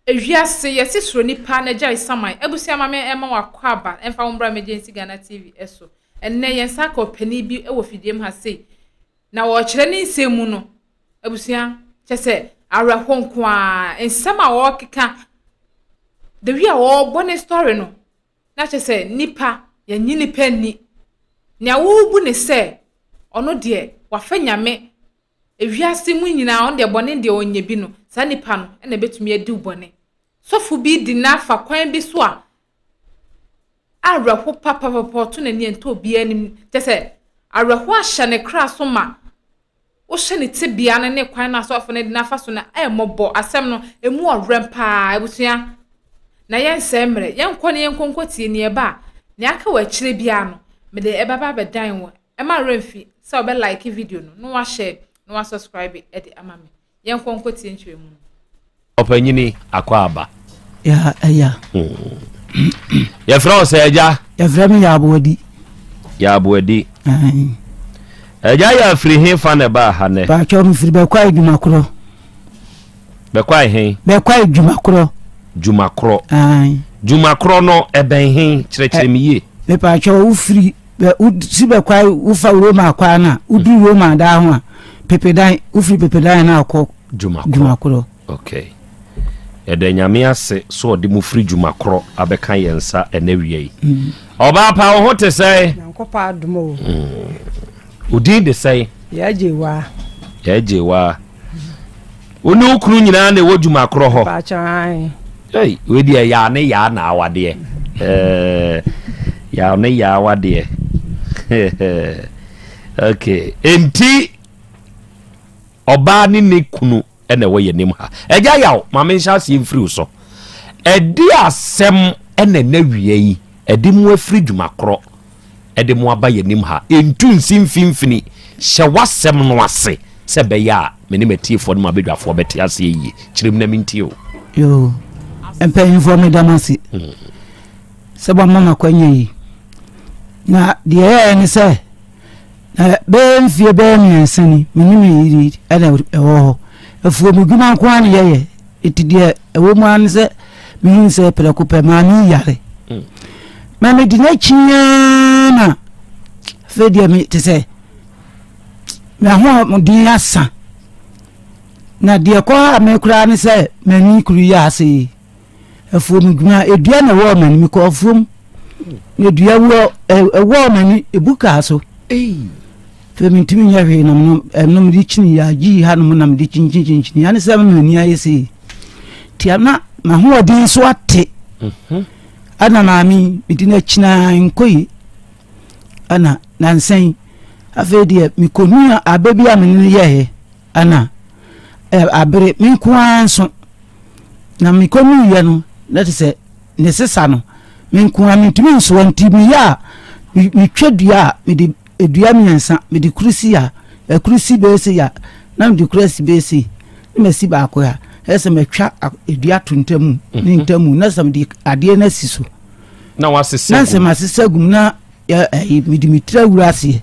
Ewiase yɛse suro nipa na gyae saman. Abusua ma me ɛma wakɔ aba ɛmfa wo mbra Emergency Ghana TV ɛso. Ɛnnɛ yɛn nsa aka ɔpanin bi ɛwɔ fidie mu ha sei. Na ɔrekyerɛ ne nsɛm mu no, abusua kyɛ sɛ awerɛho nko ara, nsɛm a ɔrekeka, the way a ɔrebɔ ne story no, na kyɛ sɛ nipa, yɛnye nipa nni. Nea worebu ne sɛ ɔno deɛ wafa Nyame Ewiase mu nyinaa ɔno deɛ bɔne deɛ ɔnyɛ bi no, saa nipa no na ɛbɛtumi adi wo bɔne. Sɔfo bi di no afa kwan bi so a, awerɛho papapapa ɔto n'ani ɛntɔ obiara anim. Kyɛ sɛ awerɛho ahyɛ ne kra so ma wohyɛ ne tebea no ne kwan no a sɔfo no de no afa so no ɛmmɔbɔ asɛm no ɛmu ɔwerɛm paa abusua. Na yɛnsɛe mmerɛ, yɛnkɔ ne yɛnkɔ nkɔtie nea ɛba a, nea aka wɔ akyire biara no, mede ɛbɛba abɛdan wo. Ɛma werɛ mfi sɛ wobɛ like video no na wa share na wa subscribe de ama me. Yɛnkɔ nkɔ tie nkyerɛmu no. Ɔpanyini Akwaaba. Ya ɛya. Yɛfrɛ wo sɛ agya? Yɛfrɛ me Yaaboadi. Yaaboadi. Agya yɛ afiri he fa na ɛbaa ha nɛ? Paatwɔ mefiri Bɛkwae Dwumakorɔ. Bɛkwae he? Bɛkwae Dwumakorɔ. Dwumakorɔ. Dwumakorɔ no ɛbɛn he? Kyerɛkyerɛ me yie. Mepatwɔ wofiri Bɛ wosi bɛ kwae wofa Roma kwaa no a woduru Roma daa ho a pepedan wofiri pepedan no akɔ dwumakorɔ. Okay. Yɛda Nyame ase sɛ ɔde mo firi dwumakorɔ abɛka yɛn nsa ɛnɛ wia yi. Mm. Ɔbaa pa wo ho te sɛn? Nyankopɔn adom o. Mm. Wo din de sɛn? Yɛagye Yɛagye waa. Wo ne wo kunu nyinaa na ɛwɔ dwuma korɔ hɔ? Mpakyɛ ae. Ei, wei deɛ yaa ne yaa na awadeɛ. Eh, yaa ne yaa awadeɛ. Okay, enti ɔbaa ne ne kunu na ɛwɔ yɛn anim ha. Ɛgya yaw, ma me nhyɛ aseɛ mfiri wo so. Ɛde asɛm na ɛna wia yi, ɛde mu afiri dwuma korɔ. de mo aba yɛn anim ha. Ntu nsi mfimfini. Hyɛ w'asɛm no ase sɛ ɛbɛyɛ a me ne m'atiefoɔ ne m'abadwafoɔ bɛte aseɛ yie. Kyerɛ mu na mentie o. Yoo, mpanyinfoɔ meda mo ase sɛ moama me akwanya yi. Na deɛ ɛyɛɛ ne sɛ, na bɛyɛ mfeɛ bɛyɛ mmiɛnsa ni, me ne me yere ɛna ɛwɔ hɔ. Afuomdwuma nko ara na yɛyɛ. Enti deɛ ɛwɔ mu ara ne sɛ mehunu sɛ prɛko pɛ maame yi yare. Mm. Na medi n'akyi ara na afei deɛ me te sɛ m'ahoɔden asa. Na deɛ ɛkɔ ha me koraa ne sɛ m'ani kuru yɛ ase yi. Afuom dwuma edua na ɛwɔ m'ani mekɔ afuom na dua wɔ ɛwɔ m'ani ebu kaa so. Afei mentumi nyɛ hwee na menom ɛno mede kyini yɛ agye hanom na mede kyinkyinkyinkyini ane sɛ m'ani ayɛ sei nti na m'ahoɔden so ate mhm. ɛna maame mede no akyinaa nkɔ yi ɛna nansa yi afei deɛ mekɔnu abɛ bi a mene no yɛɛ ɛna abere me nko ara nso na mekɔnuiɛ no na te sɛ ne sesa no me nko ara mentumi nsoa nti meyɛ a metwa dua a mede dua mmiɛnsa mede koro si ha ɛkoro si bɛyɛ sei a na mede koro asi bɛyɛ sei na masi baako ha ɛyɛ sɛ matwa dua to ntamu ne mhm. ntamu na sɛ mede adeɛ no asi so na wasesa na sɛ masesa gum na ɛyi mede me tiri awura aseɛ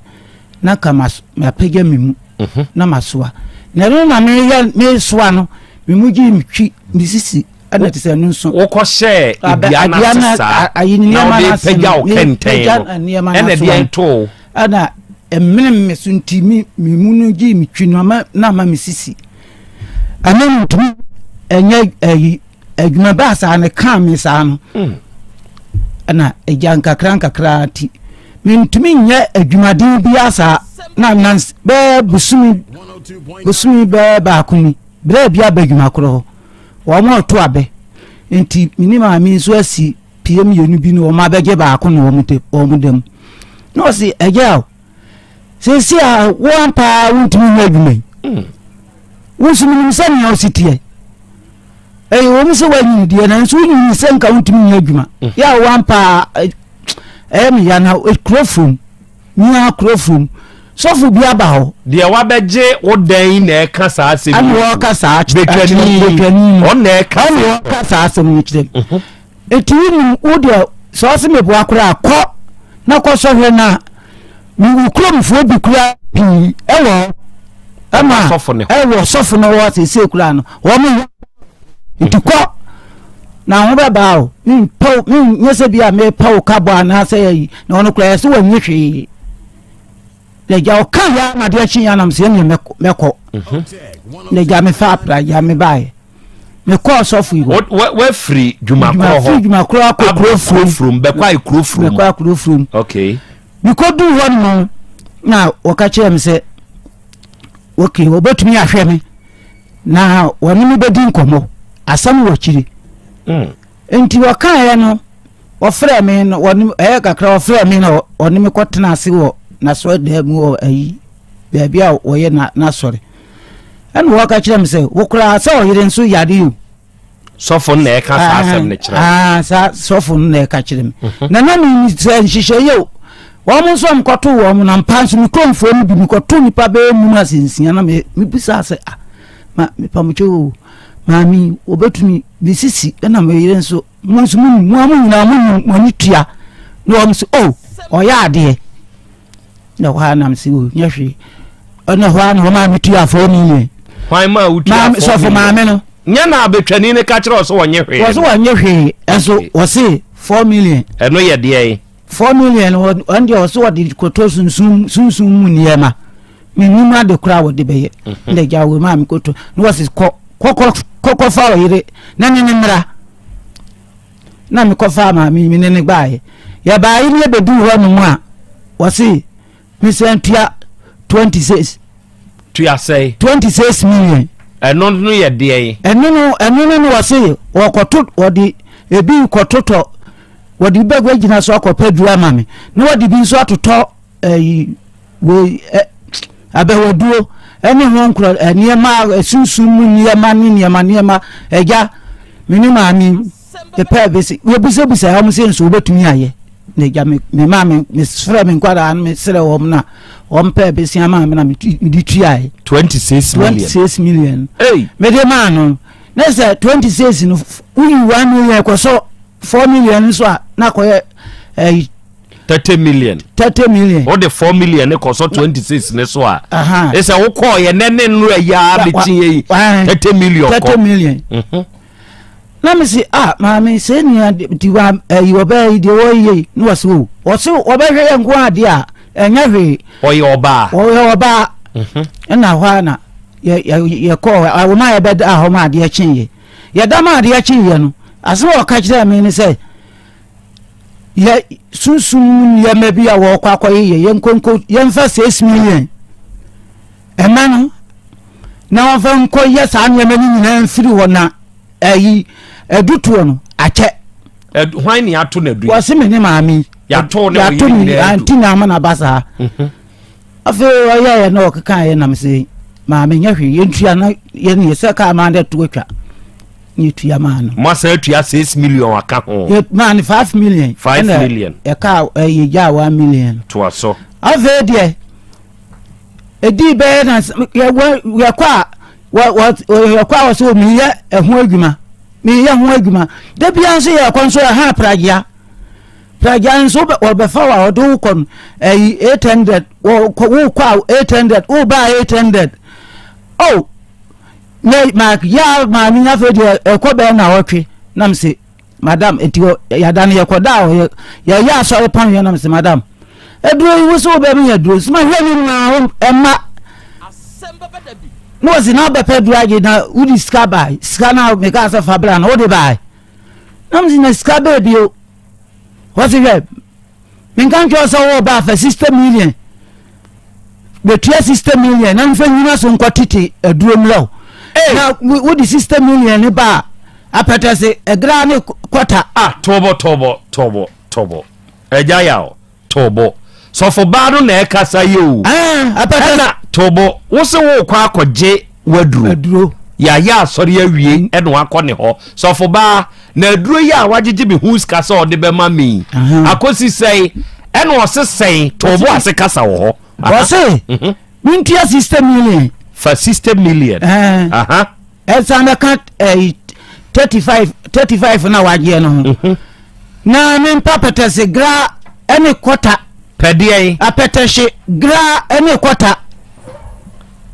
na ka mapagya me mu mhm. na masoa na ɛno na meyɛ mesoa no me mu gye metwi me sisi ɛna te sɛ ɛno nso wokɔhyɛɛ dua no ase saa na wode pagya wo kɛntɛn no ɛna deɛ ntoo ɛna ɛmene me so nti me me mu no gye me twi no ama na ama me sisi ɛno no ntumi ɛnyɛ ɛyi adwuma baa saa no kaa me saa no hmm. ɛna agya nkakra nkakra ti mentumi nyɛ adwumaden biara saa na nans bɛɛ bosome bosome bɛɛ baako ni berɛ bi aba adwuma korɔ hɔ wɔn a ɔto abɛ nti me ne maame nso asi pie mmienu bi na wɔn abɛgye baako na wɔn de wɔn da mu na ɔsi ɛgya o sisi a wɔn paa wontumi nyɛ adwuma yi hmm. wɔn nso menim sɛ nea ɔsi teɛ ɛyɛ wɔn sɛ wɔanyini deɛ nanso wonyini sɛ nka wontumi nyɛ adwuma hmm. yɛ a wɔn paa ɛyɛ me ya na kuro fam Mia kuro fam sɔfo bi aba hɔ. Deɛ wabɛgye wo dan yi na ɛka saa asɛm yi. Ɛna ɔka saa betwani betwani no. Ɔna ɛka ɛna ɔka saa asɛm yi kyerɛ mi. Mhm. Eti wonim wo deɛ sɛ ɔse meboa koraa kɔ na kɔ sɔhwɛ na wo kuromfoɔ bi koraa pii ɛwɔ hɔ ɛma ɛwɔ sɔfo no hɔ seesei koraa no wɔn nti kɔ. Na ho bɛbaa o, mempɛ wo, menyɛ sɛ bi a mepɛ wo ka bɔ anaasɛ ayi, na ɔno koraa yɛsɛ wɔnyɛ hwee. Na agya ɔka yɛ na adeɛ kye yɛ anam sɛ ɛneɛ mɛkɔ. Mhm. Na agya mefa apra agya mebaeɛ. Mekɔɔ sɔfo yi hɔ. Wafiri dwumakorɔ hɔ. Firi dwumakorɔ akɔ kuro furum. Bɛkɔ ayɛ kuro furum. Bɛkɔ akuro furum. Okay. Mekɔduu hɔ nom na wɔka kyerɛ me sɛ okay wɔbɛtumi ahwɛ me na wɔne me bɛdi nkɔmmɔ asɛm wɔ akyiri hmm. nti wɔkaeɛ no wɔfrɛ me no wɔne ɛyɛ kakra wɔfrɛ me na wɔne me kɔtena ase wɔ n'asɔre dan mu wɔ ayi baabi a wɔyɛ n'asɔre ɛna wɔka kyerɛ me sɛ wokoraa sɛ ɔyere nso yare o Sɔfo no na ɛka saa asɛm no kyerɛ. Ah, saa sɔfo no na ɛka kyerɛ me. Mhm. Na na mi sɛ nhyehyɛ yɛ o. Wɔn nso wɔn kɔto wɔn na mpa nso mi kuromfoɔ no bi mi kɔto nipa bɛyɛ num ase nsia na mi mi bisa sɛ ah ma mipamukyɛ o maame obetumi mi sisi ɛna mi yere nso mo nso mo mo mo nyinaa mo mo ani tua na wɔn nso o ɔyɛ adeɛ. Na hɔ ara nam sɛ o nyɛ hwee ɛna hɔ ara na wɔn a metua four million. Hwan maa wotua four million? Sɔfo maame no. Nyɛ na abɛtwani no ka kyerɛ ɔsɛ wɔnyɛ hwee. Wɔsɛ wɔnyɛ hwee ɛnso wɔse 4 million. Ɛno yɛ deɛ yi. 4 million wɔn deɛ wɔsɛ wɔde kɔtɔ sunsun sunsun mu nneɛma menim ade koraa wɔde bɛyɛ. Mhm. Na gya wɔ maame kɔtɔ na wɔse kɔ kɔkɔ kɔkɔ fa ɔyere na ne ne mmra. Na mekɔfaa maame yi me ne no baeɛ. Yɛbaeɛ no yɛbɛduu hɔ nom a wɔse mesan tua 26. Tua sɛe? 26 million. Ɛno no yɛ deɛn? Ɛno no ɛno no no wɔse wɔkɔto wɔde ebi kɔtotɔ wɔde bɛgwa gyina so akɔpɛ duro ama me na wɔde bi nso atotɔ ɛyi wei ɛ abɛwaduro ɛne ho nkorɔ nneɛma sunsun mu nneɛma ne nneɛma nneɛma ɛgya me ne maame pɛpɛ bɛsi wɔbisabisa wɔn sɛ nso wɔbɛtumi ayɛ na ɛgya me me maame mesrɛ me nkwadaa no mesrɛ wɔn na wɔn pɛɛ bɛsi ama me na mede tuaeɛ. 26 million. 26 million. Mede maa no ne sɛ 26 no woyi 1 million kɔ so 4 million nso a na akɔyɛ ɛyi. 30 million. 30 million. O de 4 million ne kɔ so 26 ne so a. Ɛsɛ wokɔɔ yɛ nɛ ne nnura yi a bɛkyi yɛ yi 30 million kɔ. 30 million. Na me se ah maame sɛ nua ti wa ɛyi ɔbɛyɛ yi deɛ wɔyɛ yi na wɔse o wɔse wɔbɛhwɛ yɛ nko adeɛ a ɛnyɛ hwee. Ɔyɛ ɔbaa. Ɔyɛ ɔbaa. Ɛna hɔ a na yɛ yɛ yɛkɔɔ wɔn a yɛbɛda hɔ ma adeɛ kye yɛ yɛda ma adeɛ kye yɛ no asɛm a ɔka kyerɛ me ne sɛ yɛ sunsum mu nneɛma bi a wɔkɔ akɔyɛ yɛ yɛn nkonko yɛnfa 6 million ɛma no na wɔnfa nkɔ yɛ saa nneɛma no nyinaa mfiri hɔ na ɛyi adutoɔ no akyɛ. Hwan ni ato na du yi. Wɔsi mi ne maame. Yato ne oyere nyinaa du. Anti na ama na ba saa. Mhm. Afei ɔyɛ yɛ na ɔkeka yɛ nam sɛ maame nyɛ hwee yɛntua na yɛn yɛ sɛ kaa maa dɛ to atwa ne yɛtua maa no. Mo asan atua 6 million aka ho. Yɛ maa no 5 million. 5 million. Ɛka ɛyɛ gya 1 million. Toa so. Afei deɛ ɛdii bɛyɛ na yɛkɔ a yɛkɔ a wɔsɛ meyɛ ɛho adwuma meyɛ ho adwuma da bia nso yɛkɔ nso ɛha pragya pragya nso wɔbɛfa wɔ a wɔde wo kɔ no ɛyi 800 wokɔ a 800 woba a 800 oh na ma yɛ maame afei deɛ ɛkɔ bɛyɛ na wɔtwe nam se madam eti yɛada no yɛkɔda a ɔyɛ yɛyɛ asɔre pɔn yɛ nam sɛ madam aduro yi woso wobɛ mi aduro so ma hwɛ ne nyinaa wo ɛma na wɔsi na wobɛpɛ aduro agye na wodi sika baa sika na meka sɛ fa bra na wode baa nam sɛ na sika bɛɛ bio wɔsi hwɛ menka nkyerɛ sɛ wɔwɔ ba afa 60 million bɛtua 60 million na mfa nyina so nkɔ tete aduro mmerɛ o na wode 60 million ne ba a apɛtɛse ɛgra ne kɔta. Ah, tobo tobo tobo tobo ɛgya ya o tobo sɔfo baa no na ɛkasa yi o ɛna tobo wo se wo kɔ akɔgye waduro yɛayɛ asɔre awie ɛna wakɔ ne hɔ sɔfo baa na aduro yi a wagyegye me ho sika sɛ ɔde bɛma me akɔsi sɛe ɛna ɔse sɛn tobo ase kasa wɔ hɔ. Ɔse mhm. mentua 60 million. Fa 60 million. Ɛsan bɛka ɛyi 35 35 na wagyeɛ no ho mhm. na mempa pɛtɛse gra ɛne kɔta. Pɛdeɛ. Apɛtɛhye gra ɛne kɔta.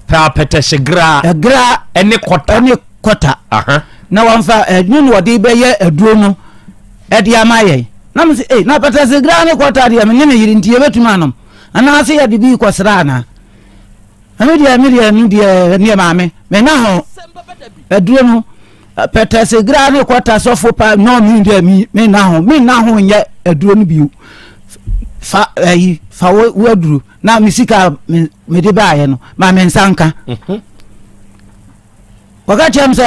Pɛ apɛtɛhye gra. Gra ɛne kɔta. Ɛne kɔta. na wɔmfa ɛno na wɔde bɛyɛ aduro no ɛde ama yɛn. Na me sɛ ei na pɛtɛsegra ne kɔta deɛ me ne me yere nti yɛbɛtumi anom anaasɛ yɛde bi kɔsra anaa? Ɛno deɛ me deɛ ɛno deɛ ɛneɛ maame me na ho aduro no pɛtɛsegra ne kɔta sɔfo pa no me deɛ me me na ho me na ho nyɛ aduro no bio fa ɛyi fa wo wo aduro na me sika me me de baayɛ no ma me nsa nka mhm. wɔka kyerɛ m sɛ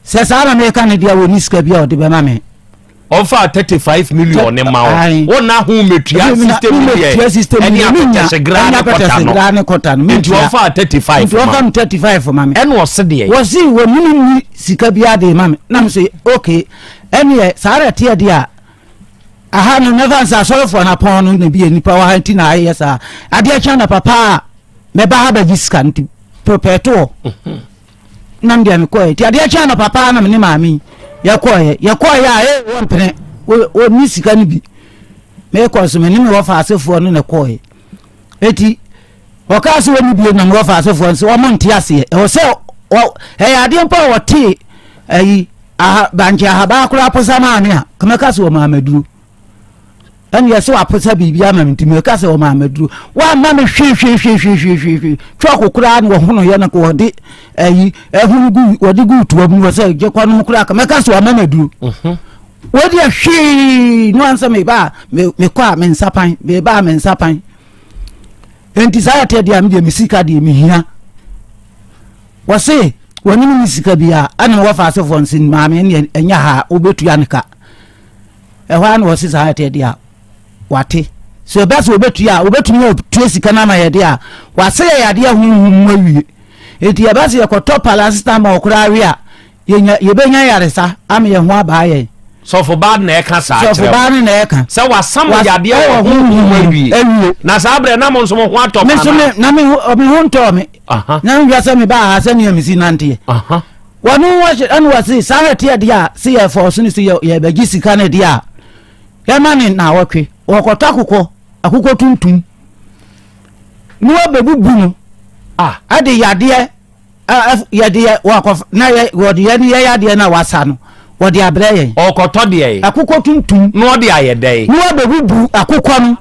sɛ saa na meka no deɛ wɔni sika bi a ɔde bɛma me ɔmfa 35 million ne ma wo wo na ho mɛtua 60 million ɛne apɛtɛsegra ne kɔta no nti ɔmfa 35 nti ɔmfa me 35 ma me ɛne ɔse deɛ wɔse wɔnini ni sika bi ade ma me na me sɛ okay ɛneɛ saa na ɛteɛ deɛ a aha no mɛfa sɛ asɔrefoɔ no apɔn no na bi yɛ nipa wɔ ha nti na ayɛ saa adeɛ kyɛn na papa a mɛba ha bɛgye sika nti prepare to hɔ mhm. nam deɛ mekɔɛ nti adeɛ kyɛn anɔpa paa na me ne maame yi yɛkɔɔyɛ yɛkɔɔyɛ a ee wɔmpene wɔnni sika no bi mekɔ so me ne me wɔfa asefoɔ no na ɛkɔɔyɛ eti ɔkaa sɛ wɔnni bie na me wɔfa asefoɔ no sɛ wɔn nte aseɛ ɛwɔ sɛ ɛyɛ adeɛ mpo a wɔtee ayi aha bankye ahabaa koraa posa maa me a kɔmɛka sɛ wɔn amaduro Ɛne ɛsɛ waposa biribi ama me nti meka sɛ ɔmaa maduro wamma me hwehwehwehwehwehwe twɔko koraa na wɔhono yɛ no wɔde ayi ɛhono gu wɔde gu toa mu wɔ sɛ gye kɔ nom koraa ka mɛka sɛ wama maduro mhm. wɔde hwee no ansɛ meba a mekɔ a me nsa pan meba a me nsa pan nti saa yɛteɛ deɛ a medeɛ me sika deɛ mehia wɔse wɔne me ne sika bi a ɛne wɔfa asefoɔ nse maame ne ɛnyɛ ha wobɛtua ne ka Ɛhɔ ara na wɔse saa ɛteɛ deɛ a, wate. Sɛ ɛba sɛ wɔbɛtua a, wɔbɛtumi atua sika no ama yɛ deɛ a, wase yɛ yadeɛ honhom mu awie. Enti ɛba sɛ yɛkɔtɔ paracetamol koraa we a, yɛnya yɛbɛnya yaresa ama yɛn ho abaa yɛn. Sɔfobaa no na ɛka saa kyerɛ Sɔfobaa no na ɛka. Sɛ wasa mo yadeɛ wɔ honhom mu awie. Awie. Na saa berɛ na mo nso mo ho atɔ mo Me nso me na me ho me ho ntɔɔ me. Na nhwɛ sɛ mebaa ha sɛnea mesi nanteɛ. Wɔno wɔhyɛ ɛna wɔse saa na ɛteɛ deɛ a se yɛ fɔɔso no se yɛ yɛbɛgye sika no deɛ a yɛma ne naawɔtwe wɔkɔtɔ akokɔ akokɔ tuntum na wɔbɛbubu no ɛde yadeɛ yɛde yɛ wɔakɔ na yɛ wɔde yɛ ne yɛ yadeɛ na wasa no wɔde abrɛ yɛn. Ɔkɔtɔ deɛ. Akokɔ tuntum. Na ɔde ayɛ dɛn. Na wɔbɛbubu akokɔ no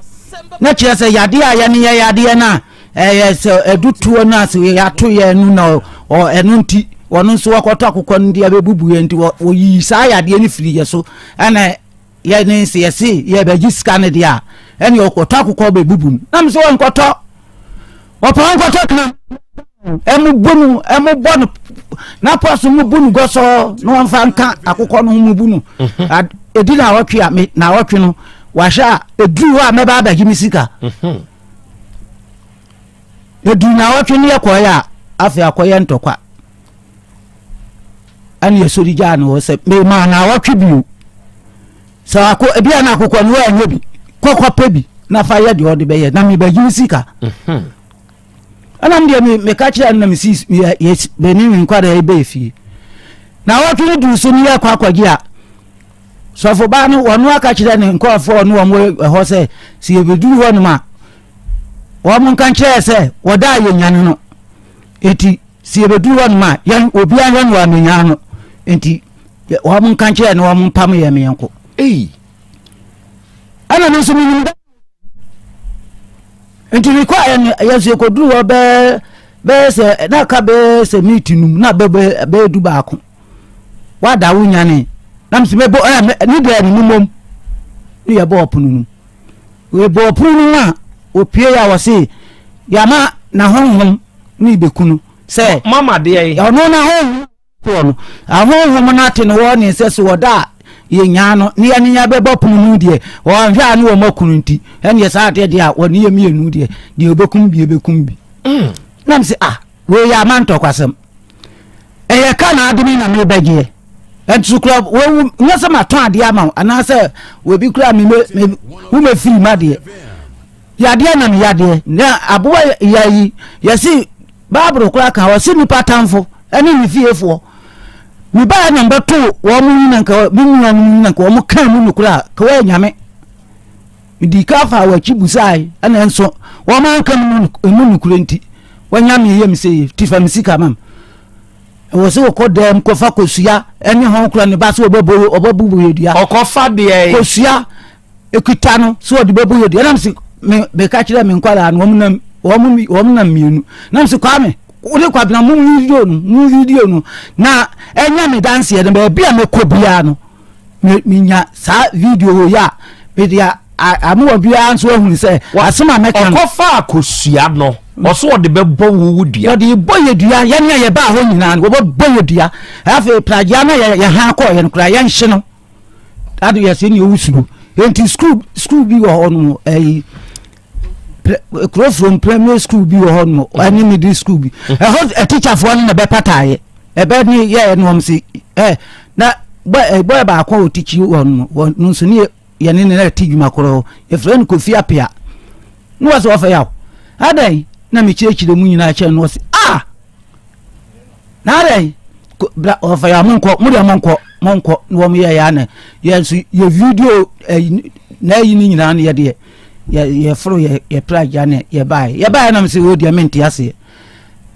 na kyerɛ sɛ yadeɛ a yɛne yɛ yadeɛ no a Ɛyɛ sɛ adutoɔ no ase yɛato yɛn no na ɛno nti wɔn nso wɔkɔtɔ akokɔ no de abɛbubu yɛn nti wɔyii saa yadeɛ no firi yɛ so ɛna yɛne sɛ yɛse yɛbɛgye sika no deɛ a ɛne ɔkɔtɔ akokɔ bɛbubu no na me sɛ wɔnkɔtɔ wɔpɛ wɔnkɔtɔ kena ɛmo bu no ɛmo bɔ no na pɔ so mo bu no gɔsɔɔ na wɔmfa nka akokɔ no ho mo bu no mhm. ɛdi na awɔtwe a na awɔtwe no wahyɛ a ɛduru hɔ a mɛba abɛgye me sika mhm. Ɛduru naawɔtwe ne yɛkɔeɛ a, afei akɔyɛ ntɔkwa. Ɛne yɛsɔre gyaa no hɔ sɛ memaa naawɔtwe bio. Sɛ akɔ ebi a na akokɔ no wɔanyɛ bi kɔkɔ pɛ bi na fa yɛ deɛ ɔde bɛyɛ na mebɛgye wo sika. Mhm. Ɛna me deɛ meka kyerɛ no na mesi mene me nkwadaa yi bɛɛ fie. Naawɔtwe no duru so ne yɛkɔ akɔgye a Sɔfobaa no, ɔno aka kyerɛ ne nkurɔfoɔ ne wɔn wɔ hɔ sɛ, sɛ yɛbɛduru hɔnom a, wɔn nka nkyerɛ sɛ wɔda a yɛnyane no. Enti sɛ yɛbɛduru hɔnom a, yɛn obiara nhwɛ no amenya no. Enti wɔn nka nkyerɛ ne wɔn mpam yɛn meɛnko. Ei. Ɛna me nso menim dɛ. Nti mekɔɛ no yɛnso yɛkɔduru hɔ bɛɛ bɛyɛ sɛ na aka bɛyɛ sɛ miniti num na bɛyɛ bɛyɛ du baako. Wada wo nyane. Na mesɛ mɛbɔ ɛ ne deɛ ne mmom ne yɛbɔ ɔpono no mu. Yɛbɔ ɔpono no mu a opie a wɔse yɛama n'ahonhom ne bɛku no sɛ mama deɛ ɔno n'ahonhom soɔ no ahonhom no ate no wɔ ne sɛ so wɔda a yɛnyaa no ne yɛne yɛ bɛbɔ pono mu deɛ wɔnhwɛ a ne wɔn akunu nti ɛneɛ saa adeɛ deɛ a wɔne yɛ mmienu deɛ deɛ wɔbɛkum bi yɛbɛkum bi mm. nam sɛ ah wei yɛ ama ntɔkwasɛm ɛyɛ ka na ade me na mebɛgyeɛ ɛnso kura wɔwu nyɛ sɛ matɔn adeɛ ama wo anaasɛ wɔbi kura me me womɛfiri ma deɛ yadeɛ nam yadeɛ na aboa yɛ yi yɛsi Bible koraa ka ɔse nipa tamfo ɛne ne fiefoɔ. Mebaeɛ na mbɛto wɔn mu nyina nka me nuanom nyina nka wɔn kaa mu nokorɛ a ka wɔyɛ nyame. Medii ka faa wɔn akyi busae ɛna nso wɔn anka mu nokorɛ nti wɔnya me yɛ me sɛ ti fa me sika mam. Ɛwɔ sɛ wɔkɔ dɛm kɔfa kosua ɛne ho kora ne ba sɛ ɔbɛbɔ ɔbɛbubu yɛ dua. Ɔkɔfa deɛ. Kosua ekita no sɛ ɔde bɛbu yɛ dua. Ɛnam sɛ me meka kyerɛ me nkwadaa no wɔn nam wɔn wɔn nam mmienu. Nam sɛ Kwame wode Kwabena mo video no mo video no na ɛnyɛ me danseɛ no baabi a mɛkɔ biara no. Menya saa video wɔ yi a mede ama wɔ biara nso ahunu sɛ asɛm a mɛka no. Ɔkɔfaa kosua no, ɔso ɔde bɛbɔ wo wo dua. Wɔde bɔ yɛ dua, yɛne a yɛbaa hɔ nyinaa no, wɔbɛbɔ yɛ dua. Afei pragea no a yɛha kɔɔ yɛn koraa yɛnhye no. Ade yɛ sɛ ne ɔwu suro. Enti sukuu sukuu bi wɔ hɔ no ɛyi Kurofurom primary school bi wɔ hɔ nom ɛne middle school bi. Ɛhɔ atikyafoɔ no na bɛpataeɛ. Ɛbɛ ne yɛɛ no wɔn se ɛ na bɔ bɔyɛ baako a ɔtikyi wɔ no wɔ no nso ne yɛne ne na ti dwuma korɔ yɛfrɛ no Kofi Apea ne wɔ sɛ wɔfɛ yaw adɛn na mekyerɛkyerɛ mu nyinaa kyerɛ no wɔ se a na adɛn bra ɔfɛ yaw monkɔ mo deɛ monkɔ monkɔ na wɔn yɛ yɛ ana yɛn nso yɛ video ɛyi na ayi ne nyinaa no yɛdeɛ yɛ yɛforo yɛ yɛpra gya ne yɛbaeɛ yɛbaeɛ nam sɛ wɔ deɛ mente aseɛ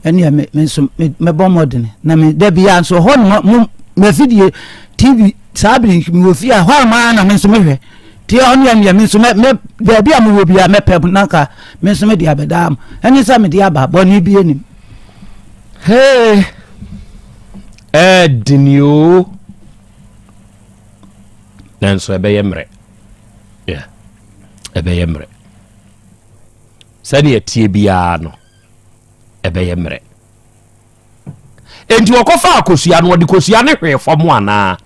ɛneɛ me me nso mɛbɔ mmɔden na me da biara nso hɔ no mo mafidie tv saa bere mewɔ fie a hɔ a maa na me nso mehwɛ nti ɔno yɛ neɛ me nso mɛ mɛ baabi a mewɔ biara mɛpɛ na nka me nso mede abɛdaa mo ɛne sɛ mede aba bɔne bi anim. Hey, ɛɛdini o nanso ɛbɛyɛ mmerɛ yeah ɛbɛyɛ mmerɛ sɛdeɛ ɛteɛ biara no ɛbɛyɛ mmerɛ. Enti wɔkɔfaa kosua no, wɔde kosua no hwee fam anaa?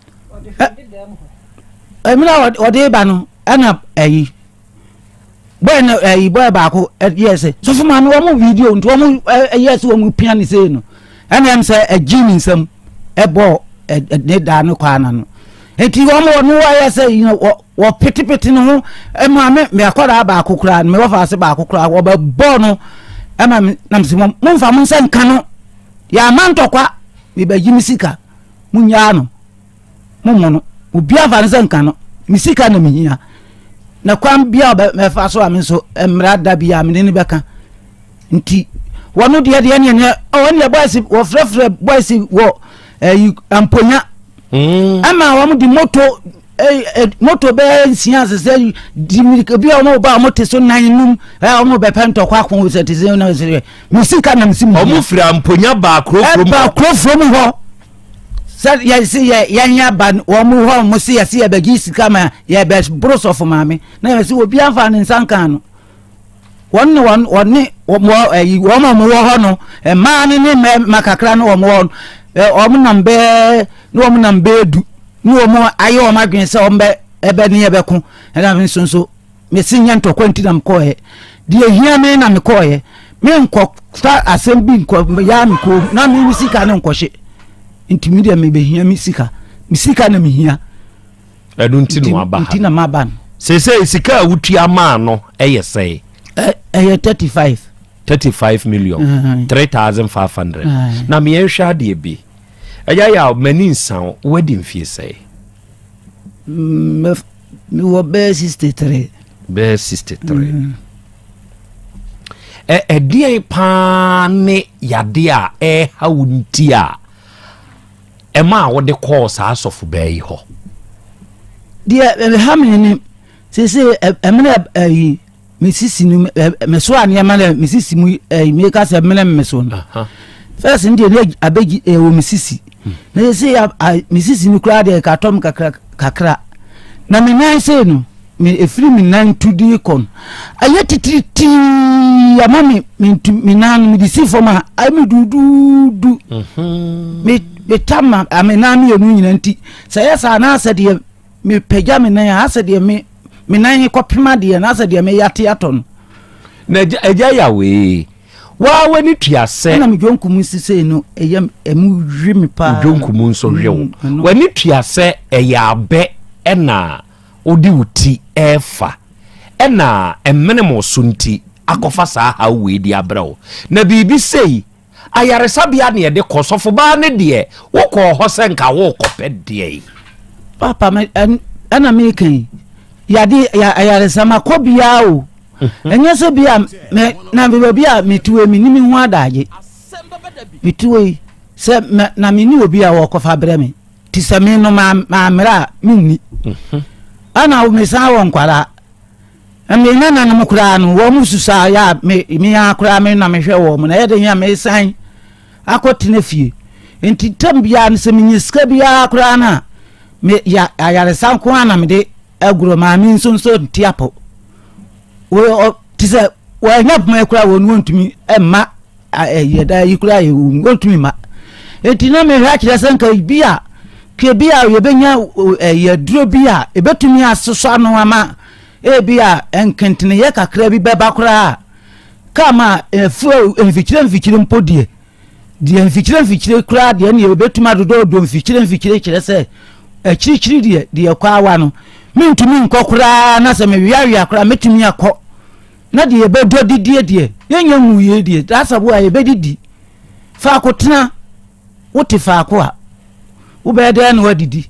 Mmerɛ a wɔde ba no, ɛna ɛyi bɔyɛ no ɛyi bɔyɛ baako ɛyɛ sɛ sɔfo maame wɔn video nti wɔn ɛyɛ sɛ wɔn pia ne sei no ɛna ɛm sɛ ɛgye ne nsam ɛbɔ ne daa no kɔ ana no nti wɔn wɔn wɔyɛ sɛ yi wɔ wɔpetepete ne ho ɛma me me akwadaa baako koraa me wɔfa ase baako koraa wɔbɛbɔ no ɛma me nam sɛ mo momfa mo nsa nka no yɛama ntɔkwa mebɛgye me sika monyaa no mommɔ no obiara mfa ne nsa nka no me sika na mehia na kwan bia mɛfa so a me nso mmara da bia mene ne bɛka nti wɔno deɛ deɛ neɛ neɛ ɔwɔ neɛ boys wɔfrɛfrɛ boys wɔ ɛyi amponya ɛma wɔn de moto moto bɛyɛ nsia sɛ di mirika bi a wɔn ba wɔn te so nan num ɛ wɔn bɛpɛ ntɔkwa ko sɛ te sɛ na sɛ me sika na me si mu. Wɔn firi amponya baa kurofurom hɔ. Ɛba kurofurom hɔ sɛ yɛsi yɛ yɛn yɛ ba wɔn hɔ wɔn si yɛsi yɛ bɛgye sika ma yɛ bɛ boro sɔfo maame na yɛ si obi anfa ne nsa nkan no wɔn ne wɔn wɔn ne wɔn ɛyi wɔn a wɔwɔ hɔ no mmaa ne ne mmarima kakra ne wɔn wɔ ɛ wɔn nam bɛɛ ne wɔn nam bɛɛ du ne wɔn ayɛ wɔn adwene sɛ wɔn bɛ ɛbɛ ne ɛbɛko ɛna nso nso mesi nyɛ ntɔkwa nti na mekɔɔɛ deɛ ehia me na mekɔɔɛ menkɔ fa asɛm bi nkɔ yaa me kɔn na me sika ne nkɔhye nti mi deɛ mebɛhia me sika me sika na mehia. Ɛno nti na waba ha. Nti na maba no. Seesei sika a wotua maa no yɛ sɛn? Ɛyɛ 35. 35 million. 3500. Na meɛnhwɛ adeɛ bi. Ɛyɛ yɛ a m'ani nsa wo, woadi mfie sɛn? Mewɔ bɛyɛ 63. Bɛyɛ 63. Ɛdeɛn paa ne yadeɛ a ɛreha wo nti a ɛmaa wode kɔɔ saa asɔfobaa yi hɔ? Deɛ ɛha me ne sese ɛmene ɛyi me sisi no me so nneɛma na me sisi mu ɛyi me ka sɛ mene me so no fɛs no deɛ ne abɛgyi ɛwɔ me sisi hmm. na sese me sisi no koraa deɛ katɔ me kakra kakra na me nan sei no Me ɛfiri me nan tu de kɔ no ayɛ titiritii ama me mentu me nan no mede si fam a ayɛ me duduudu mhm. me meta ma me nan mmienu nyina nti sɛ ɛyɛ saa na asɛ deɛ mepagya me nan a asɛ deɛ me me nan kɔpem adeɛ na asɛ deɛ meyate atɔ no na agya yawee waa w'ani tua sɛ ɛna me dwonku mu sisei no ɛyɛ ɛmu hwe me paa dwonku mu nso hwe wo mm, w'ani tua sɛ ɛyɛ abɛ ɛna wode wo ti refa ɛna ɛmenem wo so nti akɔfa saa haw wei de abrɛ wo. Na biribi sei, ayaresabea na yɛde kɔ, sɔfobaa no deɛ, wokɔɔ hɔ sɛ nka worekɔpɛ deɛn? Papa, me, ɛna meka yi, yade, ayaresa makɔ biara o. Mhm. Ɛnyɛ sɛ bi a, me, na baabi a metuwe, menni me ho adagye. Metuwe yi. Sɛ mɛ na menni obi a wɔkɔfa brɛ me nti sɛ me no mammrɛ a menni. Mhm. Ɛna mesan wɔ nkwadaa. Me nananom koraa no wɔn susa yɛ a me me ara koraa me na mehwɛ wɔn na ɛyɛ den a mesan akɔtena fie. Nti tam biara no sɛ menya sika biara koraa no a me ya ayaresa nko ara na mede agorɔ maame nso nso nte apɔ. Wɔ te sɛ wɔanya poma koraa wɔn wɔntumi mma yɛda yi koraa yɛ wɔn wɔntumi mma. Nti na mehwɛ akyerɛ sɛ nka bi a ke bi a yɛbɛnya yɛduro bi a ɛbɛtumi asosɔ ano ama ebi a nkenteneyɛ kakra bi bɛba koraa kama afuo mfikyire mfikyire mpo deɛ deɛ mfikyire mfikyire koraa deɛ ne yɛbɛtumi adodɔɔdɔ mfikyire mfikyire kyerɛ sɛ akyirikyiri deɛ deɛ kɔ awa no mentumi nkɔ koraa na sɛ meweawea koraa mɛtumi akɔ na deɛ yɛbɛdɔ didie deɛ yɛnyɛ nwuiɛ deɛ dasabo a yɛbɛdidi faako tena wote faako a wobɛyɛ dɛn na woadidi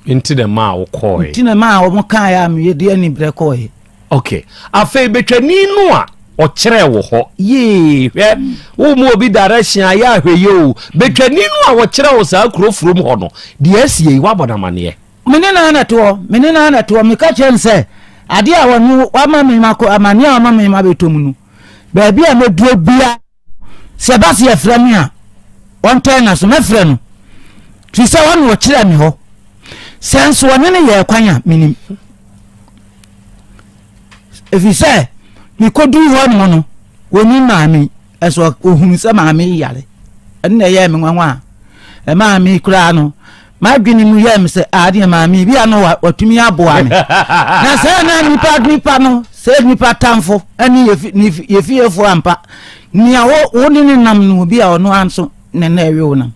nti na ɛmaa wokɔɔe nti na ɛmaa wɔn kaeɛ a meyɛ ani berɛ kɔɔe ok afei betwani no a ɔkyerɛɛ wɔ hɔ yee hwɛ wo mu obi direction a yɛ ahwɛ yie o betwani no a wɔkyerɛ wo saa kuro furom hɔ no deɛ asie yi woabɔ no amaneɛ me ne naa na toɔ me ne naa na toɔ meka kyerɛ no sɛ adeɛ a wɔno wama me makɔ amaneɛ a wama me mabɛtɔ mu no baabi a mɛduro bia sɛ ɛba sɛ yɛfrɛ me a ɔntɛn na so mɛfrɛ no firi sɛ ɔne ɔkyerɛ me hɔ sɛ nso ɔne no yɛɛ kwan a menim ɛfiri sɛ mekɔduru hɔ nom no wɔnim maame ɛso ɔhunu sɛ maame yare ɛno na ɛyɛɛ me nwanwa a ɛmaa me koraa no M'adwene mu yɛɛ me sɛ, ah, deɛ maame bi a no watumi aboa me. Na sɛ na nipa nipa no, sɛ nipa tamfo ne yɛfiefoɔ ampa, nea wo wo ne ne nam no obi a ɔno anso ne na ɛwe wo nam.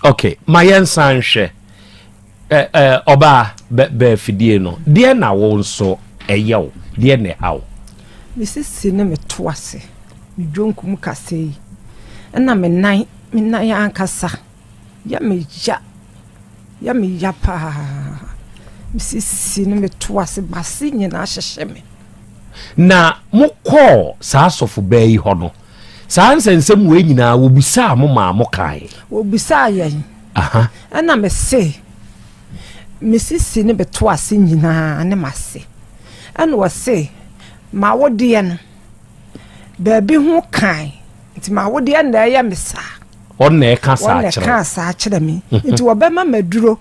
Ok, ma yɛnsan nhwɛ. Ɛ ɛ ɔbaa bɛ bɛ afidie no, deɛ na wo nso ɛyɛ wo, deɛ na ɛha wo? Me sisi ne me to ase, me dwonku mu kasa yi, ɛna me nan, me nan ankasa. Yɛ me ya, yɛ me ya paa. Me sisi ne me to ase, base nyinaa hyehye me. Na mokɔɔ saa asɔfobaa yi hɔ no, saa nsɛnsɛm wei nyinaa wɔbisaa mo maa mokae? Wɔbisaa yɛn. Aha. Ɛna me se, me sisi ne me to ase nyinaa ne m'ase. Ɛna ɔse, m'awodeɛ no, baabi ho kan, nti m'awodeɛ na ɛyɛ me saa. Wɔn na ɛka saa kyerɛ. Wɔn na ɛka saa kyerɛ me. Mhm. Nti wɔbɛma maduro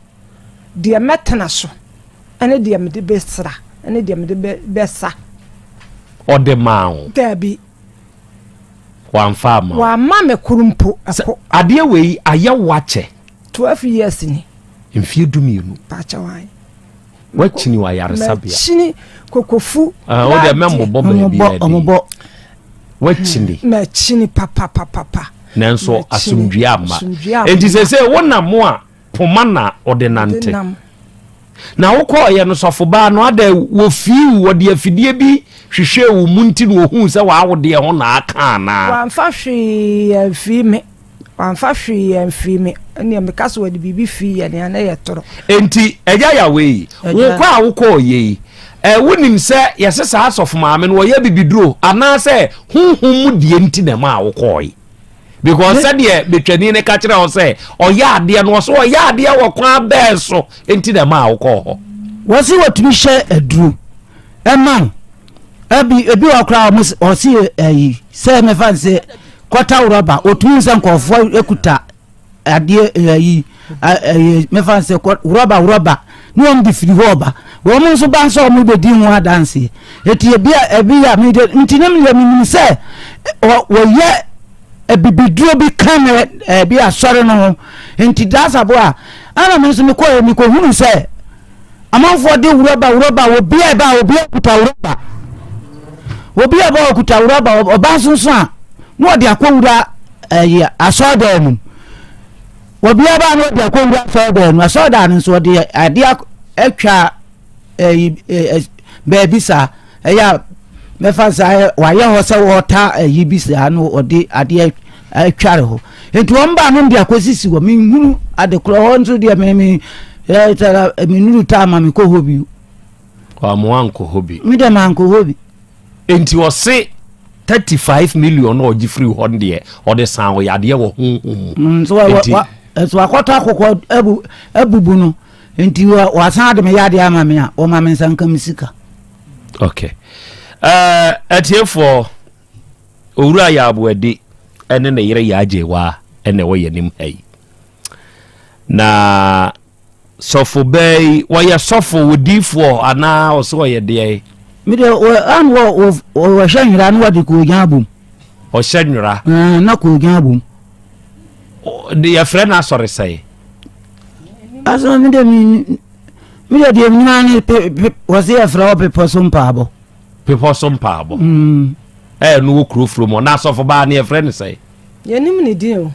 deɛ mɛtena so ɛne deɛ mede bɛsra ɛne deɛ mede bɛsa. Ɔde maa wo. Daabi. Wamfa ama wo. Wamma me koro mpo ɛko. Adeɛ wei ayɛ wo akyɛ. 12 years ni. Mfie 12. Paakyɛ wan. Wakyini wɔ ayaresabea. Makyini kokofu. Ah, wo deɛ mɛmmobɔ baabi adi. Ɔmobɔ. Wakyini. Makyini papapapapa. Nanso asomdwie amma. Enti sɛ sɛ wonam a poma na ɔde nante. Na wokɔɔyɛ no sɔfobaa no ada wɔfii wɔde afidie bi hwehwɛɛ wo mu nti na wɔhuu sɛ w'awodeɛ ho na aka anaa? Wamfa hwee amfii me. Wamfa hwee amfiri me. Ɛnneɛ meka sɛ wɔde biribi firii yɛn a, na ɛyɛ toro. Enti, Agya Yahweh yi, wo kɔ a wokɔɔ yɛ yi, eh, wonim sɛ yɛse saa asɔfo maame no wɔyɛ bibiduro anaasɛ honhom mu deɛ nti na ɛmaa wokɔɔe? Because sɛdeɛ betwani no ka kyerɛ wo sɛ ɔyɛ adeɛ no, ɔso ɔyɛ adeɛ wɔ kwan bɛɛ so nti na ɛmaa wokɔɔ hɔ. Wɔse wɔtumi hyɛ aduro ɛma wo. Ebi ebi wɔ koraa wɔn ɔsi ɛyi sɛ mɛfa n sɛ kɔta rɔba otumi sɛ nkɔfoɔ ekuta adeɛ ɛyi ɛyi mɛfa n sɛ rɔba rɔba ne wɔn de firi hɔ ɔba wɔn nso ba nso wɔn bɛdi ho adanseɛ eti ebi a ebi a mi de nti ne mi deɛ mi nim sɛ wɔ wɔyɛ abibiduro bi ka ne ɛbi asɔre no ho nti daasabo a ɛna mi nso mi kɔ yɛ mi kɔ hunu sɛ. Amanfoɔ de wurɔba wurɔba obi a ɛba obi a okuta wurɔba obi a ɛba okuta wurɔba ɔba nsonso a na ɔde akɔwura ɛyɛ asɔɔdan mu obi a ɛba na ɔde akɔwura asɔɔdan mu asɔɔdan no nso ɔde adeɛ atwa ɛyi ɛ baabi saa ɛyɛ a mɛfa saa ayɛ wayɛ hɔ sɛ wɔta ɛyi bi saa na ɔde adeɛ atware hɔ nti wɔn baa no de akɔsisi hɔ menhunu adekorɔ hɔ nso deɛ me me ɛɛ menuru taa ma mekɔ hɔ bi. Wɔn ankɔ hɔ bi. Me deɛ mankɔ hɔ bi. Nti ɔse. 35 million na ɔgye firi hɔ no deɛ ɔde san wo yadeɛ wɔ honhom mu. Mm, so wa wa so wakɔtɔ akokɔ abu abubu no nti wasan de me yadeɛ ama me a wɔma me nsa nka me sika. Okay. Uh, atiefoɔ owura yɛ aboadi ɛne ne yere yɛ agyewa ɛna ɛwɔ yɛn anim ha yi na Sɔfo bɛɛ yi, wɔyɛ sɔfo, odiifoɔ anaa ɔsɛ ɔyɛ deɛ? Me deɛ wɔ an wɔ wɔ wɔhyɛ nwera na wɔde koogyan abom. Ɔhyɛ nwera. Ɛɛ na koogyan abom. De yɛfrɛ no asɔre sɛe. Asɔre me deɛ me me deɛ deɛ nyinaa ne pe pe wɔsi yɛfrɛ wɔ bepɔ so mpaabɔ. Bepɔ so mpaabɔ. Mm. Ɛɛ no wɔ kuro furo mu na asɔfo baa ne yɛfrɛ no sɛe. Yɛnim ne din o.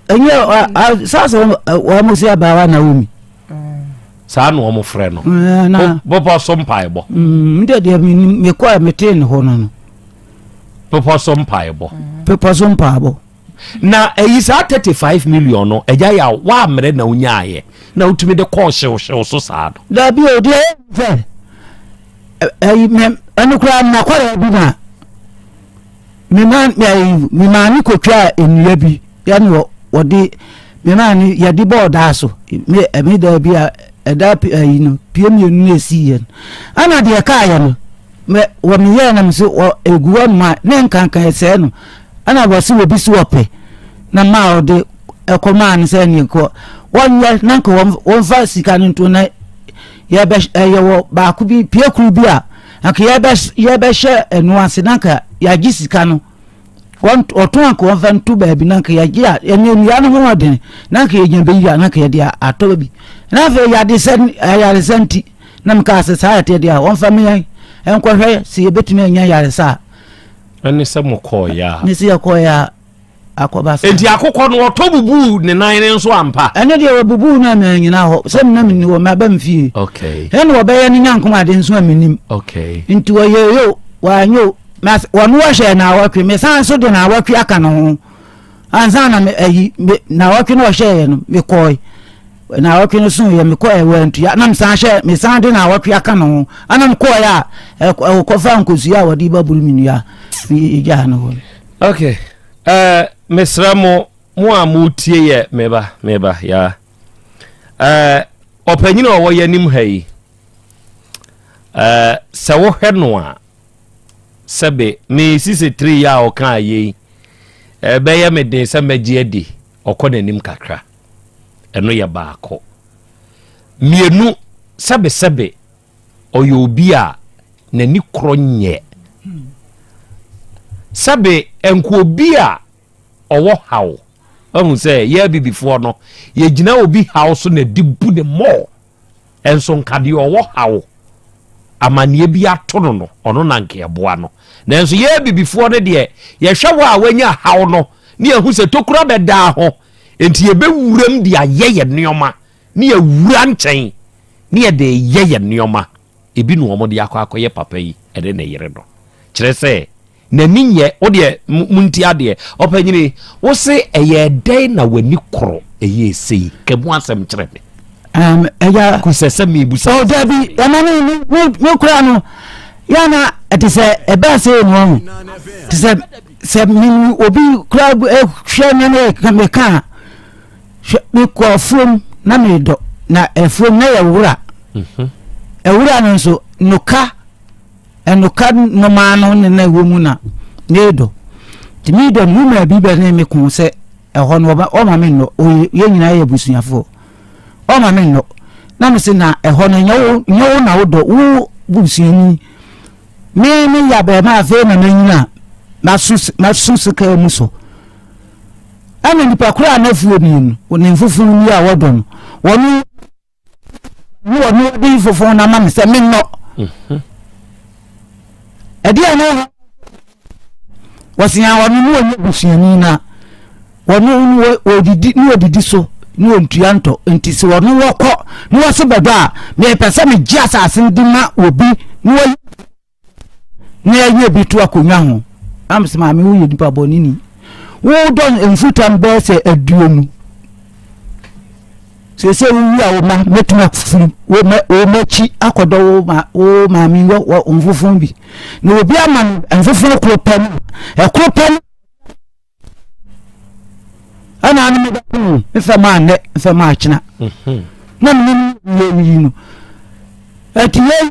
Ɛnyɛ saa sɛ wɔn si abaawa Naomi. Saa na wɔn frɛ no. Bepɔ so mpaebɔ. Mm, deɛ deɛ mekɔ a metee ne hɔ no no. Bepɔ so mpaebɔ. Bepɔ so mpaebɔ. Na ɛyi saa 35 million no ɛgya yɛ a woammerɛ na wonyaayɛ na wotumi de kɔɔ hyewhyew so saa no. Dabi o deɛ sɛ ɛyi mɛ ɛno koraa mmakɔyɛ bi na. Me ma me maame kotwaa nnua bi yɛne wɔ wɔde me maame yɛde bɔɔ daa so me ɛme daa bi a ɛda ayi no pie mmienu na esi yɛ no ɛna deɛ ɛkaa yɛ no mɛ wɔ me yɛɛ na me so wɔ egu hɔ nom a ne nkankan ɛsɛɛ no ɛna wɔsi wɔ bi so wɔpɛ na maa ɔde ɛkɔ maa no sɛ ɛne kɔ wɔnyɛ na nka wɔn wɔnfa sika no nto na yɛbɛ ɛyɛ wɔ baako bi pie kuru bi a. Anka yɛbɛ yɛbɛhyɛ ɛno ase na anka yɛagye sika no wɔn ɔtɔn anka wɔmfa nto baabi na anka yɛagye a ɛne nnua no ho ɔden na anka yɛnya bɛyi a na anka yɛde atɔ bi na afei yɛadesɛ ayaresa nti na mekaa sɛ saa ɛteɛ deɛ a wɔmfa me yɛn nkɔhwɛ sɛ yɛbɛtumi anya yaresa a ɛne sɛ mokɔɔyɛ a ne sɛ yɛkɔɔyɛ a akɔba saa. Enti akokɔ no ɔtɔ bubuu ne nan no nso ampa? Ɛno deɛ wɔbubuu no a mannyina hɔ sɛ na menni hɔ maba me fie. Okay. Ɛna wɔbɛyɛ ne nyankom ade nso a mennim. Okay. Nti wɔyɛ yo wɔanyɛ o wɔno wɔhyɛ naawɔtwe mesan nso de naawɔtwe aka ne ho ansa na me ayi me naawɔtwe no ɔhyɛeɛ no mekɔe naawɔtwe no so yɛ mekɔɛ wɔantua na mesan hyɛ mesan de naawɔtwe aka ne ho ana mekɔɛ a ɛkɔfa nkosua a wɔde ba buru me nua gyaa no hɔ no. Okay. Eh, mesrɛ mo, mo a motie yɛ meba, meba, ya. Eh, ɔpanyin a ɔwɔ yɛn anim ha yi, eh, sɛ wohwɛ no a, sɛbe me sisi tiri yɛ a ɔka yei, ɛbɛyɛ eh, me den sɛ mɛgye adi, ɔkɔ n'anim kakra. Ɛno yɛ baako. Mmienu, sɛbesɛbe, ɔyɛ obi a n'ani korɔ nyɛ. Sɛbe nka obi a ɔwɔ haw. Wahu sɛ yɛ abibifoɔ no, yɛgyina obi haw so na di bu ne mɔɔ. Nso nka deɛ ɔwɔ haw, amanneɛ bi ato no no, ɔno na nka ɛboa no. Nanso yɛ abibifoɔ no deɛ, yɛhwɛ wɔ a wanya haw no, ne yɛhu sɛ tokura bɛdaa ho, nti yɛbɛwuram de ayɛ yɛ nneɛma. ne yɛwura nkyɛn ne yɛde reyɛ yɛn nneɛma, ebi na wɔde akɔ akɔyɛ papa yi ne ne yere no. Kyerɛ sɛ, n'ani nyɛ, wo deɛ monti adeɛ. Ɔpanyini, wo se ɛyɛɛ dɛn na w'ani koro ɛyɛɛ sei? Ka mu asɛm kyerɛ me. Um, ɛyɛ kusɛ sɛ mebusa. Oh, dabi, ɛma me me me me kura no. Ya na ɛte sɛ ɛbaa sɛ ɛnu ɔho. Te sɛ sɛ me obi kura hwɛ me ne meka a. Hwɛ, mekɔ afuom na meredɔ, na afuom na yɛ wura. Mhm. Awura no nso, noka, ɛnoka nnomaa no ne na ɛwɔ mu na meredɔ. Nti meredɔ no, wuma bi bɛ ne me ko sɛ ɛhɔ no ɔma me nnɔ, yɛn nyinaa yɛ abusuafoɔ. Ɔma me nnɔ. Na me se na ɛhɔ no nyɛ wo na wodɔ, wo busuani. Me me yɛ abɛɛma afei na manyina a maso sika mu so. Ɛna nipa koro a n'afuo nie no, ne mfofo ni a wɔdɔ no, wɔn ne wɔn wɔde mfofo no ama me sɛ mennɔ. Mhm. Ɛdeɛ a na wɔsi a wɔn ne wɔn busuani na wɔn ne wɔdidi ne wɔdidi so ne wɔntua ntɔ nti sɛ wɔn wɔkɔ ne wɔsi bɛdɔ a mepɛ sɛ megye asase no di ma obi ne wɔyi na yɛnyɛ bi to akonnwa ho na mesɛ maame woyɛ nipa bɔne ni wodɔ mfutam bɛyɛ sɛ aduonu. Seesei wowu a wo mma mɛtumi afiri wo mma wo mma akyi akɔdɔ wo ma wo maame wɔ wɔ mfofo bi. Na obi ama no mfofo koro pɛ no ɛkoro pɛ no ɛna ano meda ho mfɛ maa nnɛ mfɛ maa akyena. Mhm. Na mene ne yɛ yi no. Ɛti yɛ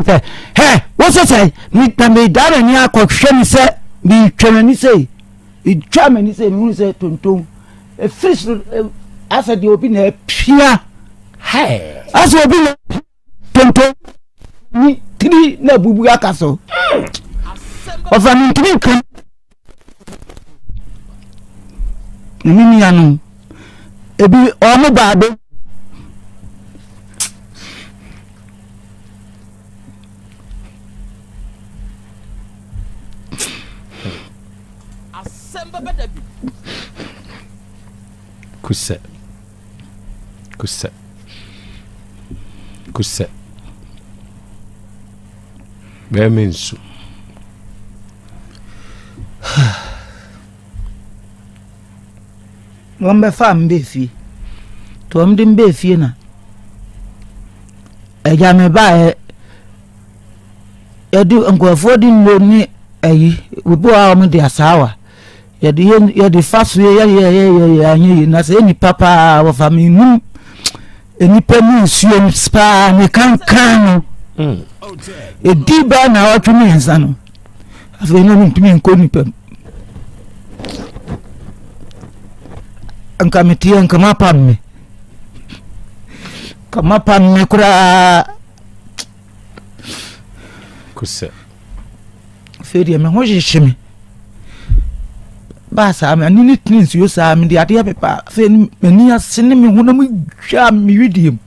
sɛ hɛ wosɛ sɛ na medaa m'ani akɔhwɛ me sɛ metwa m'ani sɛ metwa m'ani sɛ mehunu sɛ tonton ɛfiri soro asɛ deɛ obi na apia asɛ obi na tonton ni tiri na abubu aka so ɔfa mentumi nka Na me nuanom, ebi wɔn baa bɛ. Kusɛ. Kusɛ. Kusɛ. Bɛrima nsu. Wɔbɛfaa me bɛɛ fie. Nti wɔde me bɛɛ fie na agya me baeɛ yɛde nkurɔfoɔ de nnuro ne ayi obi wɔ hɔ a wɔde asaawa yɛde yɛ yɛde fa so yɛ yɛ yɛ yɛ yɛ anyɛ yie na sɛ nipa paa wɔfa me num nipa mu nsuo paa ne kankan no ɛdi bɛɛ na ɔtwe mmiɛnsa no. Afei na mentumi nkɔ nnipa mu. Nka meteɛ nka mapam me. Nka mapam me koraa. Kosɛ. Afei deɛ me ho hyehye me. Baa saa m'ani ne tene nsuo saa mede adeɛ pepa afei m'ani ase ne me honam dwa me wedeɛ mu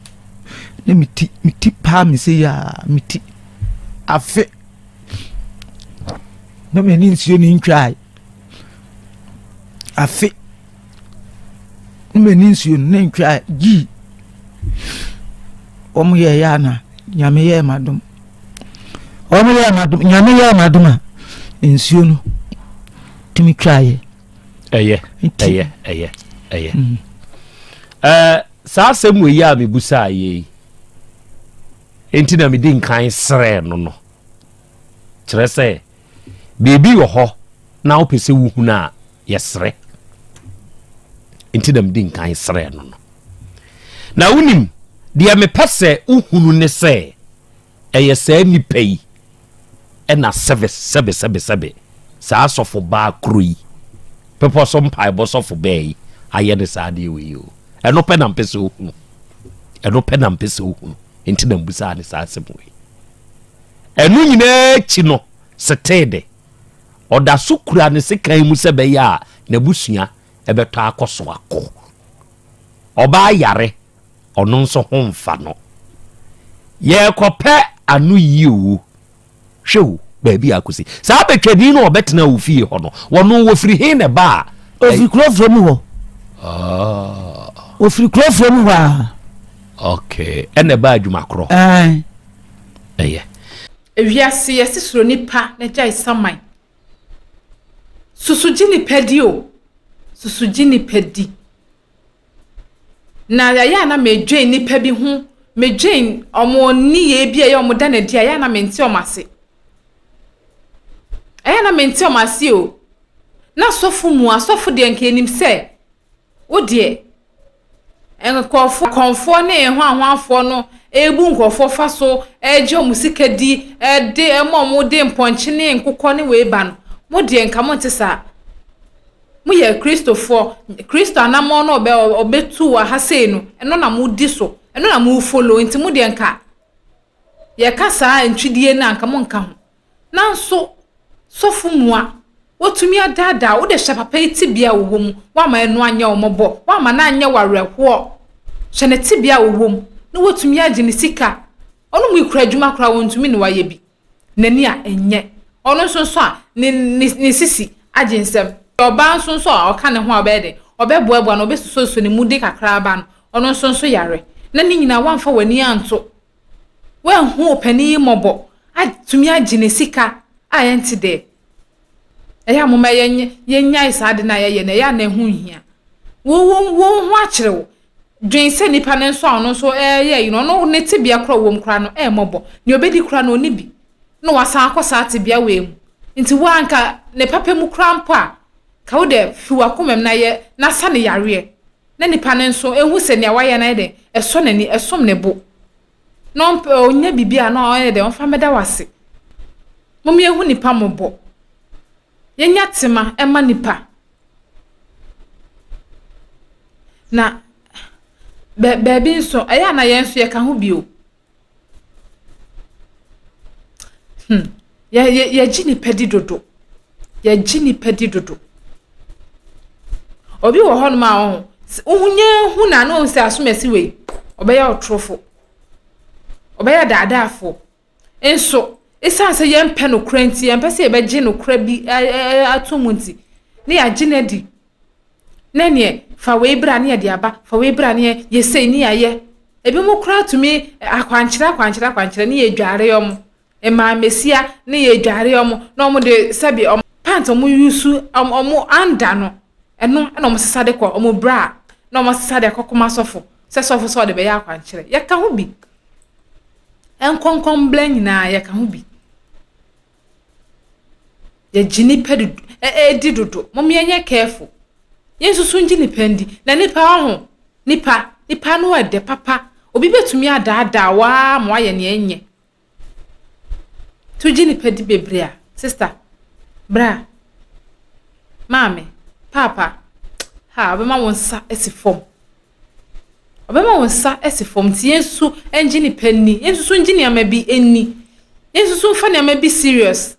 ne me ti me ti paa me sɛ yaa me ti afe. Na m'ani nsuo no ntwae. Afe na m'ani nsuo no ntwae gyii. Wɔn yɛeɛ a na Nyame yɛɛ m'adom. Wɔn yɛɛ m'adom Nyame yɛɛ m'adom a nsuo no tumi twaeɛ. Ɛyɛ ɛyɛ ɛyɛ ɛyɛ. Mm. Ɛɛ saa asɛm wɔ yi a mebusaa yɛ yi. Enti na medi nkan srɛɛ no no. Kyerɛ sɛ, biribi wɔ hɔ na wopɛ sɛ wohunu a, yɛsrɛ. Enti na medi nkan srɛɛ no no. Na wonim, deɛ mepɛ sɛ wohunu ne sɛ, ɛyɛ saa nnipa yi ɛna sɛbe sɛbe sɛbe sɛbe saa sɔfo baa koro yi, bepɔ so mpaebɔ sɔfo baa yi ayɛ ne saa adeɛ wei o. Ɛno pɛ na mpɛ sɛ wohunu. Ɛno pɛ na mpɛ sɛ wohunu. Nti na mbusaa ne saa asɛm wei. Ɛno nyinaa akyi no, setee de, ɔda so kura ne sekan mu sɛ bɛyɛ a n'abusua ɛbɛtɔ akɔ so akɔ. Ɔbaa yare, ɔno nso ho mfa no. Yɛrekɔpɛ ano yie o. Hwɛ o, baabi a akosi. Saa bɛtwani no a ɔbɛtena wo fie hɔ no, wɔno wɔfiri he na ɛbaa? Ɔfiri kurofoɔ mu hɔ. Ah. Ɔfiri kurofoɔ mu hɔ a. Okay, ɛna ɛbaa adwuma korɔ. Ɛyɛ. Ewiase yɛse suro nipa na gyae saman. Susu gye nipa di o. Susu gye nipa di. Na ɛyɛ a na medwen nnipa bi ho, medwen wɔn nneyɛe bi a ɛyɛ a wɔda no adi a, ɛyɛ a na mente wɔn ase. Ɛyɛ a na mente wɔn ase o. Na asɔfo mu, asɔfo deɛ nka yɛnim sɛ, wo deɛ, nkurɔfoɔ, akɔmfoɔ ne hwanhwanfoɔ no rebu nkurɔfoɔ fa so, regye wɔn sika di, de ma wɔde mpɔnkye ne nkokɔ ne wei ba no, mo deɛ nka monte saa. Moyɛ Kristofoɔ, Kristo anammɔn no ɔbɛ ɔbɛtu wɔ ha sei no, ɛno na modi so, ɛno na mo follow, nti mo deɛ nka yɛka saa ntwidie no a nka monka ho. Nanso sɔfo mua, watumi adaadaa wo, wode hyɛ papa yi tebea a ɔwɔ mu, woamma ɛno anyɛ wo mmɔbɔ, woamma no anyɛ wo awerɛhoɔ, hyɛ ne tebea a ɔwɔ mu, na watumi agye ne sika. Ɔno mu kura adwuma koraa wɔntumi ne wayɛ bi. n'ani a ɛnyɛ. Ɔno nso nso a, ne ne ne sisi agye nsam. Ɔbaa nso nso a ɔka ne ho a ɔbɛyɛ dɛn? Ɔbɛboaboa no, ɔbɛsusuosuo ne mu de kakra aba no, ɔno nso nso yare. Na ne nyinaa woamfa w'ani anto. Woanhu ɔpanin yi mmɔbɔ atumi agye ne sika a ɛnte dɛ. Ɛyɛ a momma yɛnyɛ yɛnnyae saa ade no a yɛyɛ no, ɛyɛ a na ɛho nhia. Wo wo wo ho akyere wo. Dwen sɛ nipa no nso a ɔno nso ɛreyɛ yi no, ɔno ne tebea koraa ɔwɔ mu koraa no ɛmmɔbɔ. Nea ɔbɛdi koraa no ɔnni bi. Na wasan akɔ saa tebea wei mu. Nti wo a nka ne papa mu koraa mpo a, ka wo deɛ fi w'akoma mu na yɛ na sa no yareɛ. Na nipa no nso ɛhu sɛ nea wayɛ no ayɛ dɛn, ɛsɔ n'ani, ɛsom ne bo. Na ɔmpɛ ɔnya biribi a na ɔyɛ dɛn, ɔmfa mmɛda wo ase. Mom yɛnhu nipa mmɔbɔ. Yɛnya tema ma nipa. Na bɛ baabi nso, ɛyɛ a na yɛn nso yɛka ho bio. Hmm, yɛ yɛ yɛgye nipa di dodo. Yɛgye nipa di dodo. Obi wɔ hɔnom a ɔho, wohu hu na na ohu sɛ asomasi wei, ɔbɛyɛ ɔtorofo. Ɔbɛyɛ daadaafoɔ. Nso, esiane sɛ yɛmpɛ nokorɛ nti, yɛmpɛ sɛ yɛbɛgye nokorɛ bi ato mu nti, ne yɛagye no adi. Na neɛ, fa wei bra ne yɛde aba, fa wei bra ne yɛ, yɛ sei ne yɛayɛ. Ebinom koraa tumi akwankyerɛ akwankyerɛ akwankyerɛ ne yɛdware wɔn. Mmaa mmesia ne yɛdware wɔn na wɔn de sɛbi wɔn pant wɔn yusu wɔn wɔn anda no, ɛno na wɔn sesa de kɔ wɔn bra na wɔn sesa de akɔkɔma sɔfo sɛ sɔfo sɛ ɔde bɛyɛ akwankyerɛ. Yɛka ho bi. Nkɔnkɔnbla nyinaa yɛka ho bi. Yɛgye nnipa di ɛ dodo. Mom yɛnyɛ careful. Yɛnsusu ngye nnipa ndi. Na nnipa ɔho, nnipa, nnipa ano ɛdɛ papa. Obi bɛtumi adaadaa wo ara ma woayɛ nea ɛnyɛ. Nti wogye nnipa di bebree a, sister, bra, maame, paapa, ha, ɔbɛma wo nsa asi fam. Ɔbɛma wo nsa asi fam nti yɛnsusu ngye nipa nni, yɛnsusu ngye nneɛma bi nni, yɛnsusu mfa nneɛma bi serious.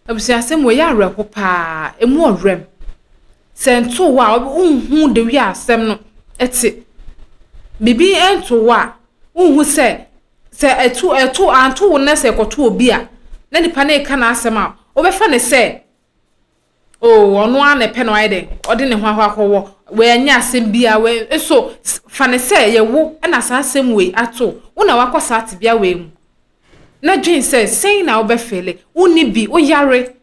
Abusuasɛm wɔ ɛyɛ awerɛho paa, emu ɔwerɛm. Sɛ ɛntoo wo a, wonhu the way a asɛm no te. Biribi ntoo wo a, wonhu sɛ sɛ ɛto ɛto anto wo na sɛ ɛkɔto obi a, na nipa no reka n'asɛm a, wobɛfa no sɛ Oh, ɔno ara na ɛpɛ na wayɛ dɛn? Ɔde ne ho akɔ akɔwɔ. Wanyɛ asɛm biara. Wɛ so fa no sɛ ɛyɛ wo na saa asɛm wei ato wo. Wo na wakɔ saa tebea wei mu. Na dwen sɛ sɛn na wobɛfeele. Wonni bi, woyare.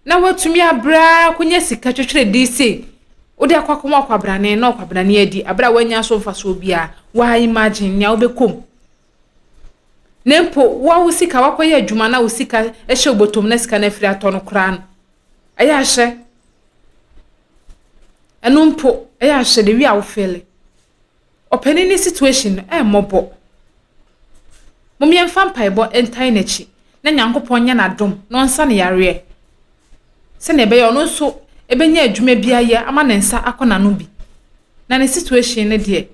Na woatumi abrɛ ara akɔnya sika twetwere de sei. Wode akɔ akɔma ɔkwabrane na ɔkwabrane adi abere a woannya so mfasoɔ biara. Waa imagine nea wobɛkɔ mu. Na mpo wo a wo sika wakɔyɛ adwuma na wo sika hyɛ wo bɔtɔm na sika no afiri atɔ no koraa no, ɛyɛ ahyɛ. Ɛno mpo ɛyɛ ahyɛ de wi a wofeele. Ɔpanin ne situation no ɛmmɔbɔ. Mom yɛmfa mpaebɔ ntae n'akyi na Nyankopɔn nyɛ n'adom na ɔnsa ne yareɛ. Sɛnea ɛbɛyɛ ɔno nso ɛbɛnya adwuma bi ayɛ ama ne nsa akɔ n'ano bi. Na ne situation no deɛ,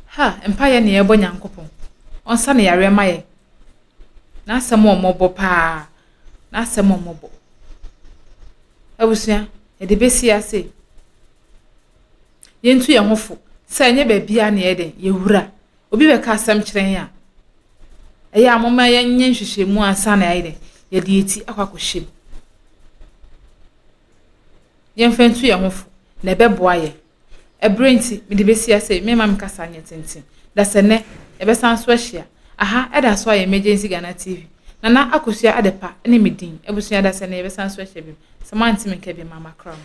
ha, mpaeɛ na yɛbɔ Nyankopɔn. Ɔnsa ne yareɛ ma yɛn. N'asɛm wɔ mmɔbɔ paa. N'asɛm wɔ mmɔbɔ. Abusua, yɛde bɛsi ase. Yɛntu yɛn ho fo sɛ ɛnyɛ baabiara na yɛyɛ dɛn, yɛwura. Obi bɛka asɛm kyerɛ yɛn a, ɛyɛ a momma yɛnyɛ nhwehwɛmu ansa na yɛayɛ dɛn, yɛde yɛn ti akɔ akɔhyɛ mu. Yɛmfa ntu yɛn ho fo, na ɛbɛboa yɛn. Ɛberɛ nti, mede bɛsi ase, meremma me kasa nyɛ tenten. Dasɛ nnɛ, yɛbɛsan so ahyia. Aha ɛda so ayɛ Emergency Ghana TV. Nana Akosua Adepa ne me din. Abusua dasɛ nnɛ yɛbɛsan so ahyia bio. Sɛ moante me nka bio ma makra mo.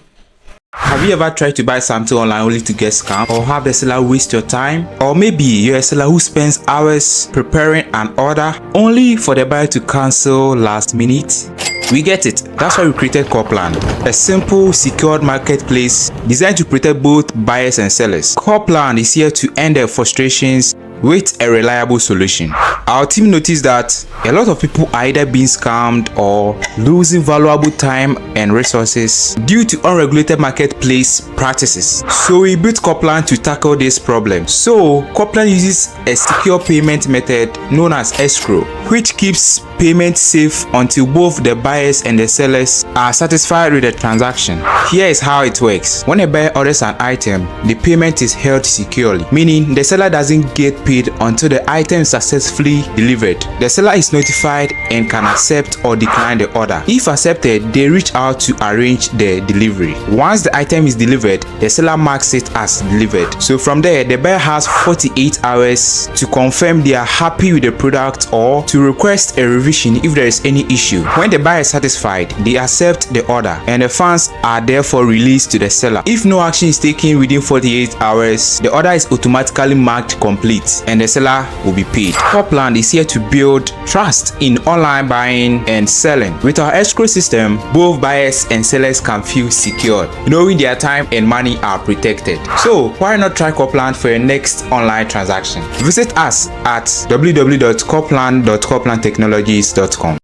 Have you ever tried to buy something online only to get scammed or have the seller waste your time? Or maybe you're a seller who spends hours preparing an order only for the buyer to cancel last minute? We get it. That's why we created Corplan, a simple, secured marketplace designed to protect both buyers and sellers. Corplan is here to end their frustrations with a reliable solution. Our team noticed that a lot of people are either being scammed or losing valuable time and resources due to unregulated marketplace practices. So we built Corplan to tackle this problem. So Corplan uses a secure payment method known as escrow, which keeps payment safe until both the buyers and the sellers are satisfied with the transaction. Here is how it works. When a buyer orders an item, the payment is held securely, meaning the seller doesn't get paid paid until the item is successfully delivered. The seller is notified and can accept or decline the order. If accepted, they reach out to arrange the delivery. Once the item is delivered, the seller marks it as delivered. So from there, the buyer has 48 hours to confirm they are happy with the product or to request a revision if there is any issue. When the buyer is satisfied, they accept the order and the funds are therefore released to the seller. If no action is taken within 48 hours, the order is automatically marked complete and the seller will be paid. Copland is here to build trust in online buying and selling. With our escrow system, both buyers and sellers can feel secured, knowing their time and money are protected. So, why not try Copland for your next online transaction? Visit us at www.copland.coplandtechnologies.com.